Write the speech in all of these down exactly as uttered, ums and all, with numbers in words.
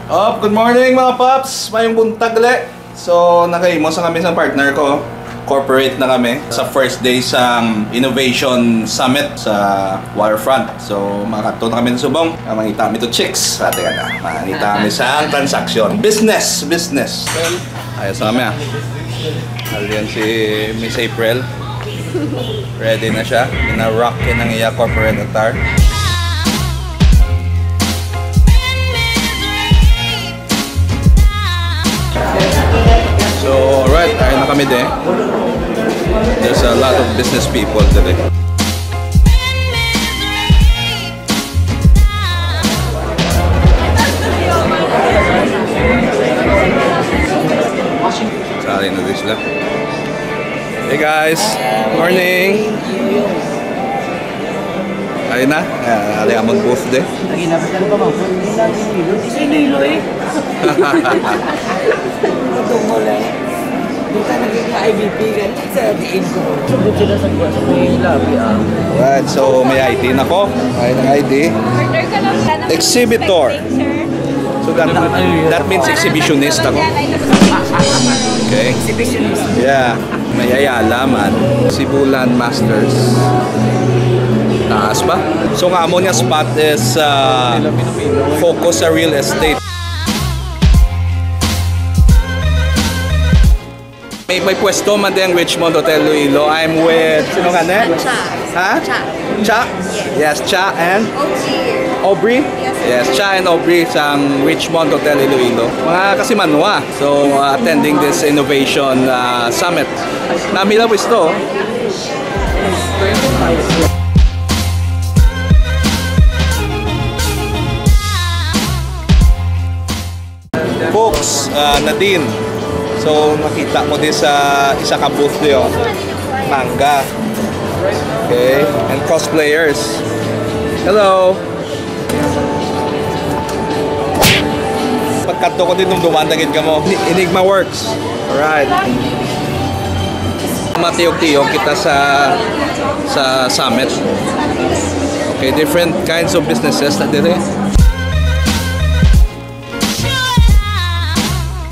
Up, good morning, mga paps. Mayong buntag gali. So, nakahimo sa kami sa partner ko. Corporate na kami sa first day sa Innovation Summit sa Waterfront. So, makadto na kami sa subong. Ah, mangita mi to chicks. Ate ka na. Mangita mi sa transaction. Business, business. Ayos na kami, ah. Alien si Miss April. Ready na siya. Gina-rock yun ang iya corporate attire. So, alright, ayun na kami din. There's a lot of business people today. Sali na din sila. Hey guys, morning. Ayun na, ah, ali amon booth de. Lagi na, ano pa, ma'am? Hindi na Iloilo. Hindi sa Iloilo eh. Tungol eh. Di ka naging I V P ganun sa diin ko. Subot sila sa kuwan, sa may lobby, ah. Right, so may I D na ko. Ay, ang I D. Order ka lang sana. Exhibitor. Sir. So that, that means exhibitionist ako. Okay? Exhibitionist. Yeah. May Ayala man. Sibulan Masters. Taas pa. So nga, amo nga spot is, uh, focus sa real estate. May, may pwesto man din ang Richmond Hotel Iloilo. I'm with, sino ka na? Cha. Ha? Cha. Cha? Yes, Cha and? Aubrey. Aubrey? Yes, sir. Yes, Cha and Aubrey sa Richmond Hotel Iloilo. Mga kasimanwa. So, uh, attending this innovation, uh, summit. Nami lang pwesto. Folks, ah, Nadine. So, nakita mo din sa isa ka booth niyo. Manga. Okay. And cosplayers. Hello. Pagkadto ko din, nung duman na gid kamo. Ni-, Enigma Works. Alright. Matiyog-tiyog kita sa, sa summit. Okay, different kinds of businesses na dire.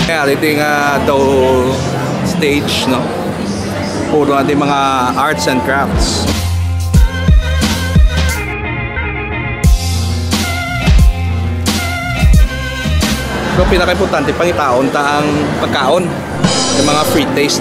Kaya dito nga daw stage, no? Puro na di mga arts and crafts. So, pinaka-importante, pangitaon ta ang pagkaon, yung mga free taste.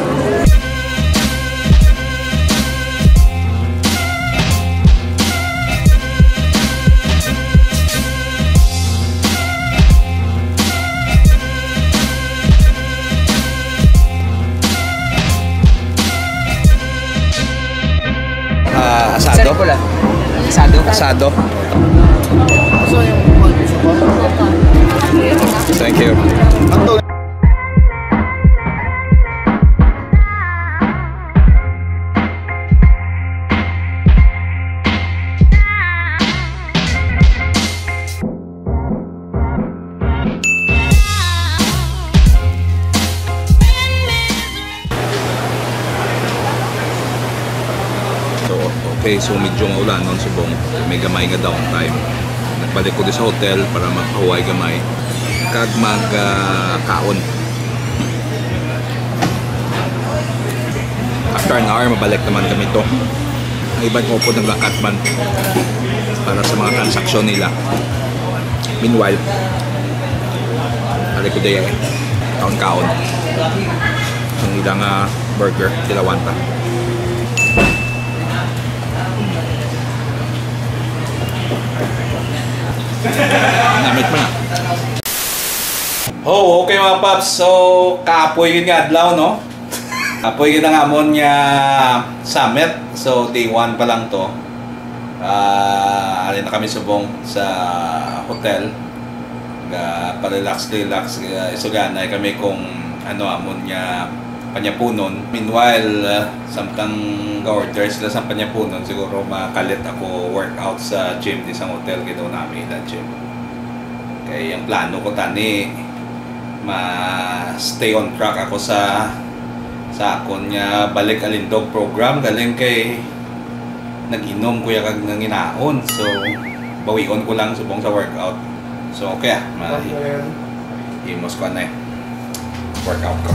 Ah, asado? Sir, pula. Asado. Asado. Thank you. So, okay, so medyo maulanon subong, may gamay nga downtime. Nagbalik ko di sa hotel para magpahuway gamay kag mag, ah, kaon. After an hour, mabalik naman kami to. Ang iban ko po naglakat man para sa mga transaksyon nila. Meanwhile, balik ko daya eh. Kaon-kaon. Ang ilang, ah, burger, tilawan pa. Namit mo na. Oh, okay, mga paps. So, kaapoy gid nga adlaw, no? Kaapoy gid ang amon nga summit. So, day one pa lang to. Ah, ali na kami subong sa hotel. Ga pa-relax, relax. Ga isuganay kami kung ano amon nga panyapunon. Meanwhile, ah, samtang ga-order sila sa panyapunon, siguro makalit ako workout sa gym di sa hotel kay daw nami ila gym. Kay ang plano ko tani, ma-stay on track ako sa, sa akon nga balik alindog program, galing kay nag-inom ko ya kag nanginaon. So, bawion ko lang subong sa workout. So, okay, ah. Ma- Ayan. Imos ko na eh. Workout ko.